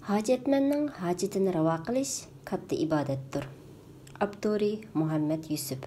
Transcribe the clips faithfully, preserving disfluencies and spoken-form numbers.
ھاجەتمەننىڭ ھاجىتىنى راۋا قىلىش كاتتا ئىبادەتتۇر. ئاپتورى: مۇھەممەد يۈسۈپ.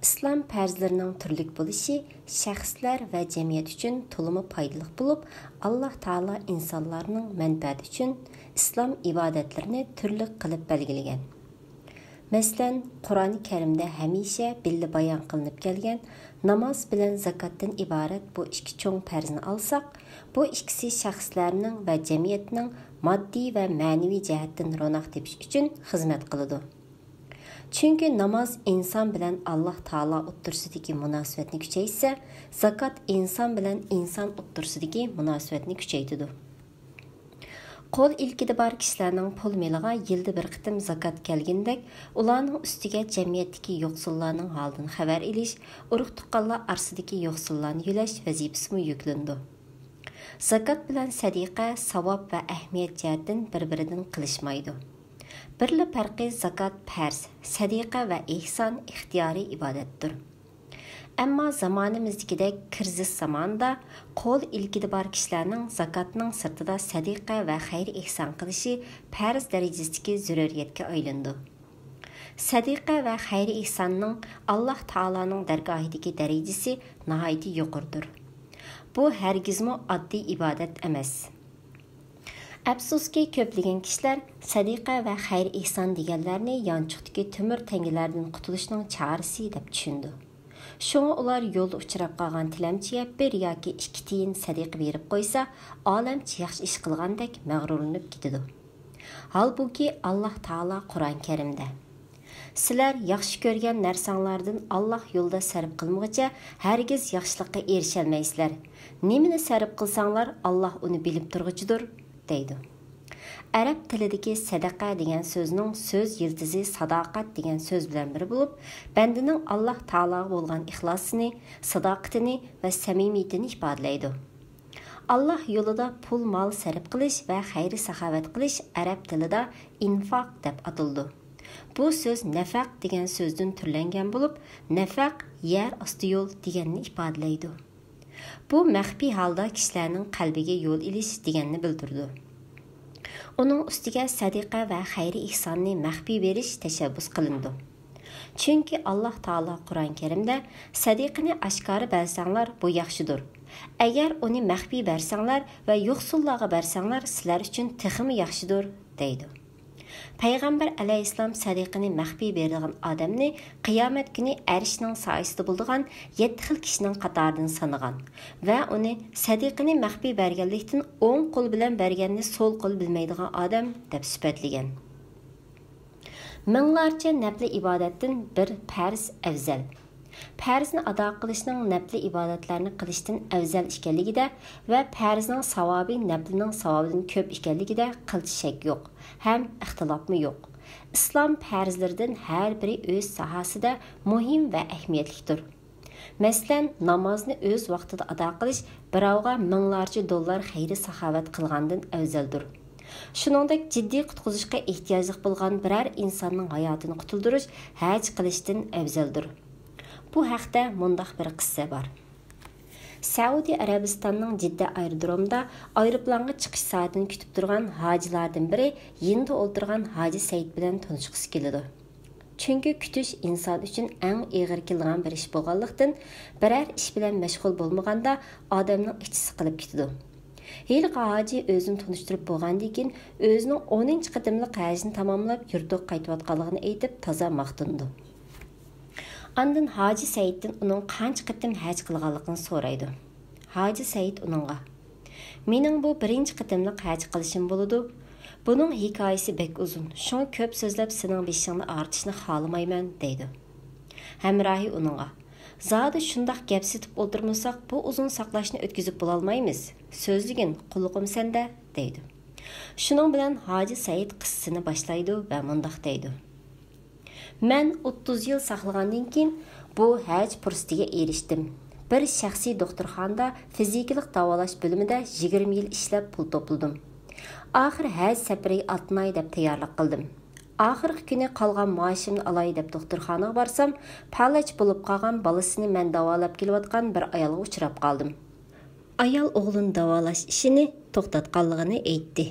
ئىسلام پەرزلىرىنىڭ تۈرلۈك بولۇشى شەخسلەر ۋە جەمئىيەت ئۈچۈن تولىمۇ پايدىلىق بولۇپ، ئاللاھ تائالا ئىنسانلارنىڭ مەنپەئەتى ئۈچۈن ئىسلام ئىبادەتلىرىنى تۈرلۈك قىلىپ بەلگىلىگەن. مەسىلەن، قۇرئانى كەرىمدە ھەمىشە بىللە بايان قىلىنىپ كەلگەن ناماز بىلەن زاكاتتىن ئىبارەت بۇ ئىككى چوڭ پەرزنى ئالساق، بۇ ئىككىسى شەخسلەرنىڭ ۋە جەمئىيەتنىڭ ماددىي ۋە مەنىۋى جەھەتتىن روناق تېپىش ئۈچۈن خىزمەت قىلىدۇ. چۈنكى ناماز ئىنسان بىلەن ئاللاھ تائالا ئوتتۇرىسىدىكى مۇناسىۋەتنى كۈچەيتسە، زاكات ئىنسان بىلەن ئىنسان ئوتتۇرىسىدىكى مۇناسىۋەتنى كۈچەيتىدۇ. قول ئىلكىدە بار كىشىلەرنىڭ پۇل مېلىغا يىلدا بىر قېتىم زاكات كەلگىنىدەك، ئۇلارنىڭ ئۈستىگە جەمئىيەتتىكى يوقسۇللارنىڭ ھالىدىن خەۋەر ئېلىش، ئۇرۇق-تۇغقانلار ئارىسىدىكى يوقسۇللارنى يۆلەش ۋەزىپىسىمۇ يۈكلىنىدۇ. زاكات بىلەن سەدىقە ساۋاب ۋە ئەھمىيەت جەھەتتىن بىر-بىرىدىن قېلىشمايدۇ. بىرلا پەرقى، زاكات پەرز، سەدىقە ۋە ئېھسان ئىختىيارىي ئىبادەتتۇر. ئەمما زامانىمىزدىكىدەك كىرىزىس زامانىدا قول ئىلكىدە بار كىشىلەرنىڭ زاكاتنىڭ سىرتىدا سەدىقە ۋە خەير-ئېھسان قىلىشى پەرز دەرىجىسىدىكى زۆرۈرىيەتكە ئايلىنىدۇ. سەدىقە ۋە خەير-ئېھساننىڭ ئاللاھ تائالانىڭ دەرگاھىدىكى دەرىجىسى ناھايىتى يۇقىرىدۇر. بۇ ھەرگىزمۇ ئاددىي ئىبادەت ئەمەس. ئەپسۇسكى، كۆپلىگەن كىشىلەر سەدىقە ۋە خەير-ئېھسان دېگەنلەرنى يانچۇقتىكى تۆمۈر تەڭگىلەردىن قۇتۇلۇشنىڭ چارىسى دەپ چۈشىنىدۇ. شۇڭا ئۇلار يولدا ئۇچراپ قالغان تىلەمچىگە بىر ياكى ئىككى تىيىن سەدىقە بېرىپ قويسا، ئالەمچە ياخشى ئىش قىلغاندەك مەغرۇرلىنىپ كېتىدۇ. ھالبۇكى، ئاللاھ تائالا قۇرئان كەرىمدە، «سىلەر ياخشى كۆرگەن نەرسەڭلاردىن ئاللاھ يولىدا سەرپ قىلمىغۇچە ھەرگىز ياخشىلىققا ئېرىشەلمەيسىلەر. نېمىنى سەرپ قىلساڭلار، ئاللاھ ئۇنى بىلىپ تۇرغۇچىدۇر» دەيدۇ. ئەرەب تىلىدىكى سەدەقە دېگەن سۆزنىڭ سۆز يىلتىزى ساداقەت دېگەن سۆز بىلەن بىر بولۇپ، بەندىنىڭ ئاللاھ تائالاغا بولغان ئىخلاسىنى، ساداقىتىنى ۋە سەمىمىيىتىنى ئىپادىلەيدۇ. ئاللاھ يولىدا پۇل-مال سەرپ قىلىش ۋە خەير-ساخاۋەت قىلىش ئەرەب تىلىدا ئىنفاق دەپ ئاتىلىدۇ. بۇ سۆز نەفەق دېگەن سۆزدىن تۈرلەنگەن بولۇپ، نەفەق، يەر ئاستى يول دېگەننى ئىپادىلەيدۇ. بۇ مەخپىي ھالدا كىشىلەرنىڭ قەلبىگە يول ئېلىش دېگەننى بىلدۈرىدۇ. ئۇنىڭ ئۈستىگە سەدىقە ۋە خەير-ئېھساننى مەخپىي بېرىش تەشەببۇس قىلىنىدۇ. چۈنكى ئاللاھ تائالا قۇرئان كەرىمدە، «سەدىقىنى ئاشكارا بەرسەڭلار، بۇ ياخشىدۇر. ئەگەر ئۇنى مەخپىي بەرسەڭلار ۋە يوقسۇللارغا بەرسەڭلار، سىلەر ئۈچۈن تېخىمۇ ياخشىدۇر» دەيدۇ. پەيغەمبەر ئەلەيھىسسالام سەدىقىنى مەخپىي بېرىدىغان ئادەمنى قىيامەت كۈنى ئەرشنىڭ سايىسىدا بولىدىغان يەتتە خىل كىشىنىڭ قاتارىدىن سانىغان ۋە ئۇنى سەدىقىنى مەخپىي بەرگەنلىكتىن، ئوڭ قول بىلەن بەرگەننى سول قول بىلمەيدىغان ئادەم دەپ سۈپەتلىگەن. مىڭلارچە نەپلى ئىبادەتتىن بىر پەرز ئەۋزەل. پەرزنى ئادا قىلىشنىڭ نەپلى ئىبادەتلەرنى قىلىشتىن ئەۋزەل ئىكەنلىكىدە ۋە پەرزنىڭ ساۋابى نەپلىنىڭ ساۋابىدىن كۆپ ئىكەنلىكىدە قىلچە شەك يوق ھەم ئىختىلاپمۇ يوق. ئىسلام پەرزلىرىدىن ھەر بىرى ئۆز ساھەسىدە مۇھىم ۋە ئەھمىيەتلىكتۇر. مەسىلەن، نامازنى ئۆز ۋاقتىدا ئادا قىلىش بىراۋغا مىڭلارچە دوللار خەير-ساخاۋەت قىلغاندىن ئەۋزەلدۇر. شۇنىڭدەك جىددىي قۇتقۇزۇشقا ئېھتىياجلىق بولغان بىرەر ئىنساننىڭ ھاياتىنى قۇتۇلدۇرۇش ھەج قىلىشتىن ئەۋزەلدۇر. بۇ ھەقتە مۇنداق بىر قىسسە بار. سەئۇدى ئەرەبىستاننىڭ جىددە ئايرودرومىدا ئايروپىلانغا چىقىش سائىتىنى كۈتۈپ تۇرغان ھاجىلاردىن بىرى يېنىدا ئولتۇرغان ھاجى سەئىد بىلەن تونۇشقۇسى كېلىدۇ. چۈنكى كۈتۈش ئىنسان ئۈچۈن ئەڭ ئېغىر كېلىدىغان بىر ئىش بولغانلىقتىن، بىرەر ئىش بىلەن مەشغۇل بولمىغاندا ئادەمنىڭ ئىچى سىقىلىپ كېتىدۇ. ھېلىقى ھاجى ئۆزىنى تونۇشتۇرۇپ بولغاندىن كېيىن، ئۆزىنىڭ ئونىنچى قېتىملىق ھەجنى تاماملاپ يۇرتىغا قايتىۋاتقانلىقىنى ئېيتىپ، تازا ماختىنىدۇ. ئاندىن ھاجى سەئىدتىن ئۇنىڭ قانچە قېتىم ھەج قىلغانلىقىنى سورايدۇ. ھاجى سەئىد ئۇنىڭغا، «مېنىڭ بۇ بىرىنچى قېتىملىق ھەج قىلىشىم بولىدۇ. بۇنىڭ ھېكايىسى بەك ئۇزۇن، شۇڭا كۆپ سۆزلەپ سېنىڭ بېشىڭنى ئاغرىتىشنى خالىمايمەن» دەيدۇ. ھەمراھى ئۇنىڭغا، «زادى شۇنداق گەپ سېتىپ ئولتۇرمىساق، بۇ ئۇزۇن ساقلاشنى ئۆتكۈزۈپ بولالمايمىز. سۆزلىگىن، قۇلىقىم سەندە» دەيدۇ. شۇنىڭ بىلەن ھاجى سەئىد قىسسىسىنى باشلايدۇ ۋە مۇنداق دەيدۇ. مەن ئوتتۇز يىل ساقلىغاندىن كېيىن بۇ ھەج پۇرسىتىگە ئېرىشتىم. بىر شەخسىي دوختۇرخانىدا فىزىكىلىق داۋالاش بۆلۈمىدە يىگىرمە يىل ئىشلەپ پۇل توپلىدىم. ئاخىر ھەج سەپىرىگە ئاتلىناي دەپ تەييارلىق قىلدىم. ئاخىرقى كۈنى قالغان مائاشىمنى ئالاي دەپ دوختۇرخانىغا بارسام، پالەچ بولۇپ قالغان بالىسىنى مەن داۋالاپ كېلىۋاتقان بىر ئايالغا ئۇچراپ قالدىم. ئايال ئوغلىنى داۋالاش ئىشىنى توختاتقانلىقىنى ئېيتتى.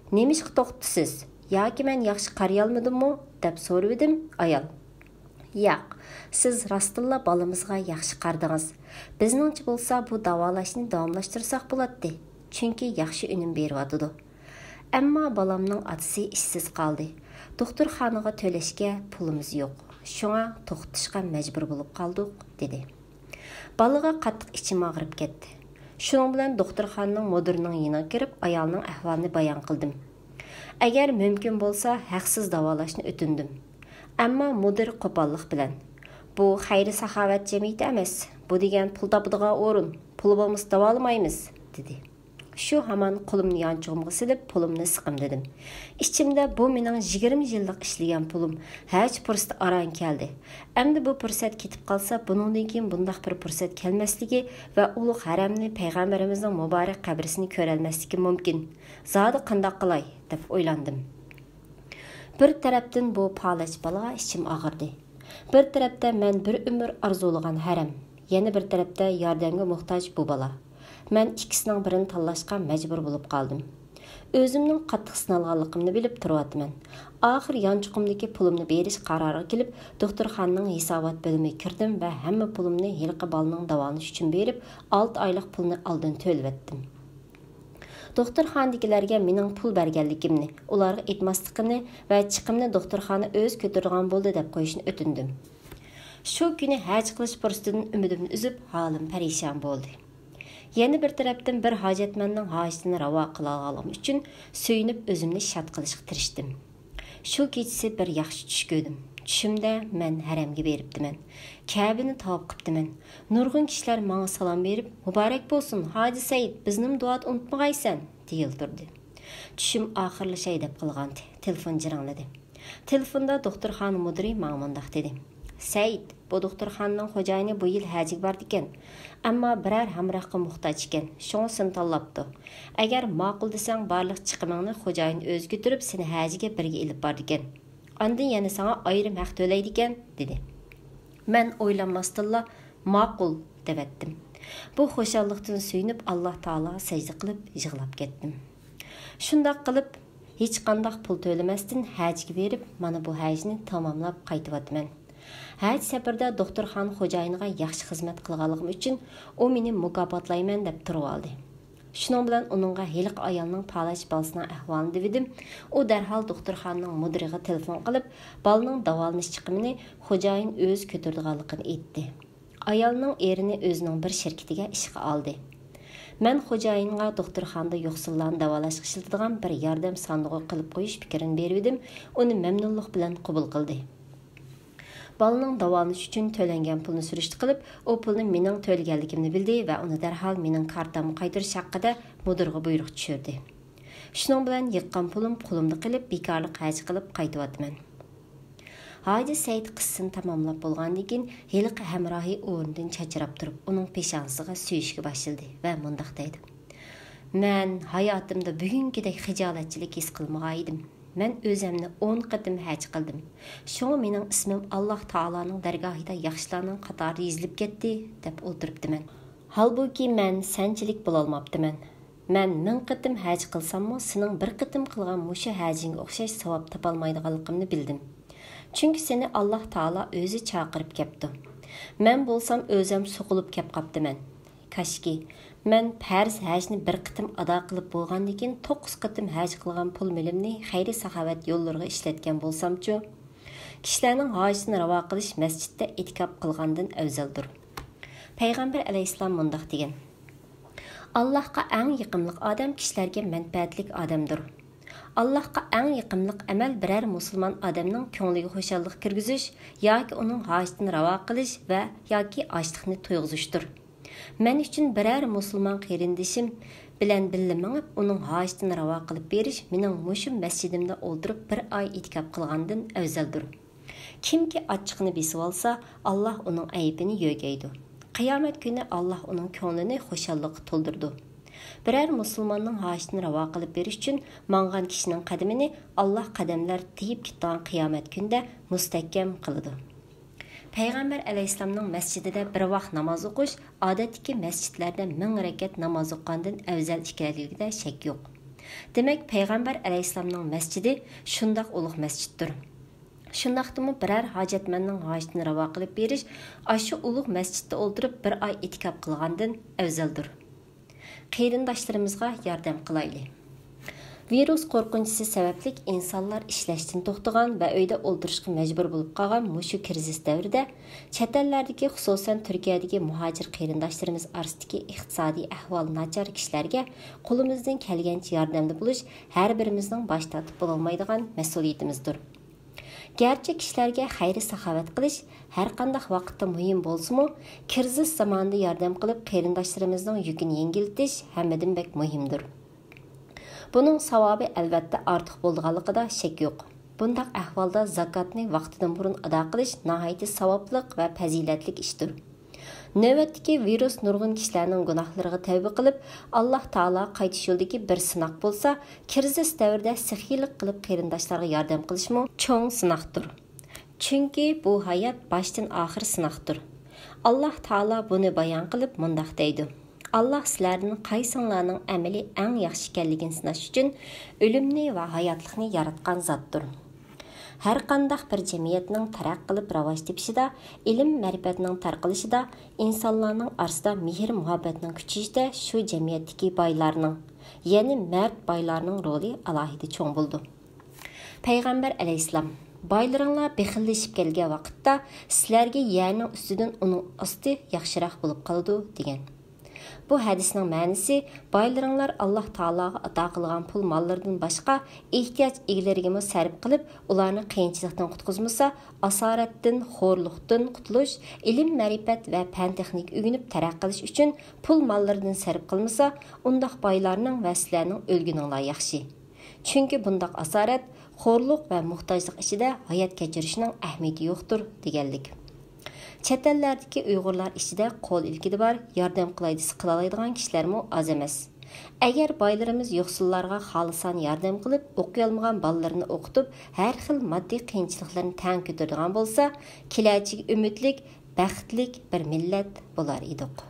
نېمىشقا توختىسىز؟ ياكى مەن ياخشى قارىيالمىدىممۇ؟ دەپ سورىۋىدىم. ئايال: ياق، سىز راستتىنلا بالىمىزغا ياخشى قارىدىڭىز. بىزنىڭچە بولسا بۇ داۋالاشنى داۋاملاشتۇرساق بولاتتى، چۈنكى ياخشى ئۈنۈم بېرىۋاتىدۇ. ئەمما بالامنىڭ ئاتىسى ئىشسىز قالدى. دوختۇرخانىغا تۆلەشكە پۇلىمىز يوق. شۇڭا توختىتىشقا مەجبۇر بولۇپ قالدۇق، دېدى. بالىغا قاتتىق ئىچىم ئاغرىپ كەتتى. شۇنىڭ بىلەن دوختۇرخانىنىڭ مۇدىرىنىڭ يېنىغا كىرىپ، ئايالنىڭ ئەھۋالىنى بايان قىلدىم. ئەگەر مۇمكىن بولسا، ھەقسىز داۋالاشنى ئۆتۈندۈم. ئەمما مۇدىر قوپاللىق بىلەن: بۇ خەير-ساخاۋەت جەمئىيىتى ئەمەس، بۇ دېگەن پۇل تاپىدىغان ئورۇن، پۇلى بولمىسا داۋالىمايمىز، دېدى. شۇ ھامان قولۇمنى يانچۇقۇمغا سېلىپ، پۇلۇمنى سىقىملىدىم. ئىچىمدە: بۇ مېنىڭ يىگىرمە يىللىق ئىشلىگەن پۇلۇم، ھەج پۇرسىتى ئاران كەلدى. ئەمدى بۇ پۇرسەت كېتىپ قالسا، بۇنىڭدىن كېيىن بۇنداق بىر پۇرسەت كەلمەسلىكى ۋە ئۇلۇغ ھەرەمنى، پەيغەمبىرىمىزنىڭ مۇبارەك قەبرىسىنى كۆرەلمەسلىكىم مۇمكىن. زادى قانداق قىلاي؟ دەپ ئويلاندىم. بىر تەرەپتىن بۇ پالەچ بالىغا ئىچىم ئاغرىدى. بىر تەرەپتە مەن بىر ئۆمۈر ئارزۇلىغان ھەرەم، يەنە بىر تەرەپتە ياردەمگە موھتاج بۇ بالا. مەن ئىككىسىنىڭ بىرىنى تاللاشقا مەجبۇر بولۇپ قالدىم. ئۆزۈمنىڭ قاتتىق سىنالغانلىقىمنى بىلىپ تۇرۇۋاتىمەن. ئاخىر يانچۇقۇمدىكى پۇلۇمنى بېرىش قارارىغا كېلىپ، دوختۇرخانىنىڭ ھېسابات بۆلۈمىگە كىردىم ۋە ھەممە پۇلۇمنى ھېلىقى بالىنىڭ داۋالىنىشى ئۈچۈن بېرىپ، ئالتە ئايلىق پۇلنى ئالدىن تۆلىۋەتتىم. دوختۇرخانىدىكىلەرگە مېنىڭ پۇل بەرگەنلىكىمنى، ئۇلارغا ئېيتماسلىقىنى ۋە چىقىمنى دوختۇرخانا ئۆزى كۆتۈرىدىغان بولدى دەپ قويۇشنى ئۆتۈندۈم. شۇ كۈنى ھەج قىلىش پۇرسىتىدىن ئۈمىدىمنى ئۈزۈپ، ھالىم پەرىشان بولدى. يەنە بىر تەرەپتىن، بىر ھاجەتمەننىڭ ھاجىتىنى راۋا قىلالىغانلىقىم ئۈچۈن سۆيۈنۈپ، ئۆزۈمنى شاد قىلىشقا تىرىشتىم. شۇ كېچىسى بىر ياخشى چۈش كۆردۈم. چۈشۈمدە مەن ھەرەمگە بېرىپتىمەن. كەبىنى تاۋاپ قىپتىمەن. نۇرغۇن كىشىلەر ماڭا سالام بېرىپ، «مۇبارەك بولسۇن، ھاجى سەئىد، بىزنىمۇ دۇئادا ئۇنتۇمىغايسەن!» دېيىلتۇردى. چۈشۈم ئاخىرلىشاي دەپ قالغانتى، تېلېفون جىرىڭلىدى. تېلېفوندا دوختۇرخانا مۇدىرى ماڭا مۇنداق دېدى: «سەئىد، بۇ دوختۇرخانىنىڭ خوجايىنى بۇ يىل ھەجگە بارىدىكەن، ئەمما بىرەر ھەمراھقا موھتاج ئىكەن، شۇڭا سېنى تاللاپتۇ. ئەگەر ماقۇل دېسەڭ، بارلىق چىقىمىڭنى خوجايىن ئۆزى كۆتۈرۈپ، سېنى ھەجگە بىرگە ئېلىپ بارىدىكەن. ئاندىن يەنە ساڭا ئايرىم ھەق تۆلەيدىكەن» دېدى. مەن ئويلانماستىنلا «ماقۇل» دەۋەتتىم. بۇ خۇشاللىقتىن سۆيۈنۈپ، ئاللا تائالاغا سەجدە قىلىپ يىغلاپ كەتتىم. شۇنداق قىلىپ، ھېچقانداق پۇل تۆلىمەستىن ھەجگە بېرىپ، مانا بۇ ھەجنى تاماملاپ قايتىۋاتىمەن. ھەج سەپىرىدە دوختۇرخانا خوجايىنىغا ياخشى خىزمەت قىلغانلىقىم ئۈچۈن ئۇ مېنى مۇكاپاتلايمەن دەپ تۇرۇۋالدى. شۇنىڭ بىلەن ئۇنىڭغا ھېلىقى ئايالنىڭ پالەچ بالىسىنىڭ ئەھۋالىنى دېۋىدىم. ئۇ دەرھال دوختۇرخانىنىڭ مۇدىرىغا تېلېفون قىلىپ، بالىنىڭ داۋالىنىش چىقىمىنى خوجايىن ئۆزى كۆتۈرىدىغانلىقىنى ئېيتتى. ئايالنىڭ ئېرىنى ئۆزىنىڭ بىر شىركىتىگە ئىشقا ئالدى. مەن خوجايىنغا دوختۇرخانىدا يوقسۇللارنى داۋالاشقا ئىشلىتىدىغان بىر ياردەم ساندۇقى قىلىپ قويۇش پىكرىنى بېرىۋىدىم، ئۇنى مەمنۇنلۇق بىلەن قوبۇل قىلدى. بالىنىڭ داۋالىنىشى ئۈچۈن تۆلەنگەن پۇلنى سۈرۈشتە قىلىپ، ئۇ پۇلنى مېنىڭ تۆلىگەنلىكىمنى بىلدى ۋە ئۇنى دەرھال مېنىڭ كارتامغا قايتۇرۇش ھەققىدە مۇدىرغا بۇيرۇق چۈشۈردى. شۇنىڭ بىلەن يىغقان پۇلۇم قولۇمدا قېلىپ، بىكارلىق ھەج قىلىپ قايتىۋاتىمەن. ھاجى سەئىد قىسسىسىنى تاماملاپ بولغاندىن كېيىن، ھېلىقى ھەمراھى ئورنىدىن چاچراپ تۇرۇپ، ئۇنىڭ پېشانىسىغا سۆيۈشكە باشلىدى ۋە مۇنداق دەيدۇ: «مەن ھاياتىمدا بۈگۈنكىدەك خىجالەتچىلىك ھېس قىلمىغان ئىدىم. مەن ئۆزەمنى ئون قېتىم ھەج قىلدىم. شۇڭا مېنىڭ ئىسمىم ئاللاھ تائالانىڭ دەرگاھىدا ياخشىلارنىڭ قاتارىدا يېزىلىپ كەتتى، دەپ ئولتۇرۇپتىمەن. ھالبۇكى، مەن سەنچىلىك بولالماپتىمەن. مەن مىڭ قېتىم ھەج قىلساممۇ، سېنىڭ بىر قېتىم قىلغان مۇشۇ ھەجىڭگە ئوخشاش ساۋاب تاپالمايدىغانلىقىمنى بىلدىم. چۈنكى سېنى ئاللاھ تائالا ئۆزى چاقىرىپ كەپتۇ. مەن بولسام ئۆزەم سوقۇلۇپ كەپ قاپتىمەن. كاشكى، مەن پەرز ھەجنى بىر قېتىم ئادا قىلىپ بولغاندىن كېيىن، توققۇز قېتىم ھەج قىلغان پۇل مېلىمنى خەير-ساخاۋەت يوللىرىغا ئىشلەتكەن بولسامچۇ؟» كىشىلەرنىڭ ھاجىتىنى راۋا قىلىش مەسچىتتە ئېتىكاپ قىلغاندىن ئەۋزەلدۇر. پەيغەمبەر ئەلەيھىسسالام مۇنداق دېگەن: «ئاللاھقا ئەڭ يېقىملىق ئادەم كىشىلەرگە مەنپەئەتلىك ئادەمدۇر. ئاللاھقا ئەڭ يېقىملىق ئەمەل بىرەر مۇسۇلمان ئادەمنىڭ كۆڭلىگە خۇشاللىق كىرگۈزۈش ياكى ئۇنىڭ ھاجىتىنى راۋا قىلىش ۋە ياكى ئاچلىقنى تويغۇزۇشتۇر. مەن ئۈچۈن بىرەر مۇسۇلمان قېرىندىشىم بىلەن بىللە مېڭىپ، ئۇنىڭ ھاجىتىنى راۋا قىلىپ بېرىش مېنىڭ مۇشۇ مەسچىتىمدە ئولتۇرۇپ بىر ئاي ئېتىكاپ قىلغاندىن ئەۋزەلدۇر. كىمكى ئاچچىقىنى بېسىۋالسا، ئاللاھ ئۇنىڭ ئەيىبىنى يۆگەيدۇ. قىيامەت كۈنى ئاللاھ ئۇنىڭ كۆڭلىنى خۇشاللىققا تولدۇرىدۇ. بىرەر مۇسۇلماننىڭ ھاجىتىنى راۋا قىلىپ بېرىش ئۈچۈن ماڭغان كىشىنىڭ قەدىمىنى ئاللاھ قەدەملەر تېيىپ كېتىدىغان قىيامەت كۈنىدە مۇستەھكەم قىلىدۇ.» پەيغەمبەر ئەلەيھىسسالامنىڭ مەسچىتىدە بىر ۋاق ناماز ئوقۇش ئادەتتىكى مەسچىتلەردە مىڭ رەكەت ناماز ئوقۇغاندىن ئەۋزەل ئىكەنلىكىدە شەك يوق. دېمەك، پەيغەمبەر ئەلەيھىسسالامنىڭ مەسچىتى شۇنداق ئۇلۇغ مەسچىتتۇر. شۇنداقتىمۇ بىرەر ھاجەتمەننىڭ ھاجىتىنى راۋا قىلىپ بېرىش ئاشۇ ئۇلۇغ مەسچىتتە ئولتۇرۇپ بىر ئاي ئېتىكاپ قىلغاندىن ئەۋزەلدۇر. قېرىنداشلىرىمىزغا ياردەم قىلايلى. ۋىرۇس قورقۇنچىسى سەۋەبلىك ئىنسانلار ئىشلەشتىن توختىغان ۋە ئۆيدە ئولتۇرۇشقا مەجبۇر بولۇپ قالغان مۇشۇ كىرىزىس دەۋرىدە، چەت ئەللەردىكى، خۇسۇسەن تۈركىيەدىكى مۇھاجىر قېرىنداشلىرىمىز ئارىسىدىكى ئىقتىسادىي ئەھۋالى ناچار كىشىلەرگە قولىمىزدىن كەلگەنچە ياردەمدە بولۇش ھەر بىرىمىزنىڭ باش تارتىپ بولالمايدىغان مەسئۇلىيىتىمىزدۇر. گەرچە كىشىلەرگە خەير-ساخاۋەت قىلىش ھەرقانداق ۋاقىتتا مۇھىم بولسىمۇ، كىرىزىس زامانىدا ياردەم قىلىپ، قېرىنداشلىرىمىزنىڭ يۈكىنى يەڭگىللىتىش ھەممىدىن بەك مۇھىمدۇر. بۇنىڭ ساۋابى ئەلۋەتتە ئارتۇق بولىدىغانلىقىدا شەك يوق. بۇنداق ئەھۋالدا زاكاتنى ۋاقتىدىن بۇرۇن ئادا قىلىش ناھايىتى ساۋابلىق ۋە پەزىلەتلىك ئىشتۇر. نۆۋەتتىكى ۋىرۇس نۇرغۇن كىشىلەرنىڭ گۇناھلىرىغا تەۋبە قىلىپ، ئاللاھ تائالا قايتىش يولىدىكى بىر سىناق بولسا، كىرىزىس دەۋرىدە سېخىيلىق قىلىپ قېرىنداشلارغا ياردەم قىلىشمۇ چوڭ سىناقتۇر. چۈنكى بۇ ھايات باشتىن ئاخىر سىناقتۇر. ئاللاھ تائالا بۇنى بايان قىلىپ مۇنداق دەيدۇ: «ئاللاھ سىلەردىن قايسىڭلارنىڭ ئەمىلى ئەڭ ياخشى ئىكەنلىكىنى سىناش ئۈچۈن ئۆلۈمنى ۋە ھاياتلىقنى ياراتقان زاتتۇر.» ھەر قانداق بىر جەمئىيەتنىڭ تەرەققىي قىلىپ راۋاج تېپىشىدا، ئىلىم-مەرىپەتنىڭ تارقىلىشىدا، ئىنسانلارنىڭ ئارىسىدا مېھىر-مۇھەببەتنىڭ كۈچىيىشىدە شۇ جەمئىيەتتىكى بايلارنىڭ، يەنى مەرد بايلارنىڭ رولى ئالاھىدە چوڭ بولىدۇ. پەيغەمبەر ئەلەيھىسسالام: «بايلىرىڭلار بېخىللىشىپ كەلگەن ۋاقىتتا، سىلەرگە يەرنىڭ ئۈستىدىن ئۇنىڭ ئاستى ياخشىراق بولۇپ قالىدۇ» دېگەن. بۇ ھەدىسنىڭ مەنىسى، بايلىرىڭلار ئاللاھ تائالاغا ئاتا قىلغان پۇل ماللىرىدىن باشقا ئېھتىياج ئىگىلىرىگىمۇ سەرپ قىلىپ، ئۇلارنى قىيىنچىلىقتىن قۇتقۇزمىسا، ئاسارەتتىن، خورلۇقتىن قۇتۇلۇش، ئىلىم-مەرىپەت ۋە پەن-تېخنىكا ئۆگىنىپ تەرەققىي قىلىش ئۈچۈن پۇل ماللىرىدىن سەرپ قىلمىسا، ئۇنداق بايلارنىڭ ۋە سىلەرنىڭ ئۆلگىنىڭلار ياخشى. چۈنكى بۇنداق ئاسارەت، خورلۇق ۋە موھتاجلىق ئىچىدە ھايات كەچۈرۈشنىڭ ئەھمىيىتى يوقتۇر دېگەنلىك. چەت ئەللەردىكى ئۇيغۇرلار ئىچىدە قول ئىلكىدە بار، ياردەم قىلاي دېسە قىلالايدىغان كىشىلەرمۇ ئاز ئەمەس. ئەگەر بايلىرىمىز يوقسۇللارغا خالىسانە ياردەم قىلىپ، ئوقۇيالمىغان بالىلىرىنى ئوقۇتۇپ، ھەر خىل ماددىي قىيىنچىلىقلىرىنى تەڭ كۆتۈرىدىغان بولسا، كېلەچىكى ئۈمىدلىك، بەختلىك بىر مىللەت بولار ئىدۇق.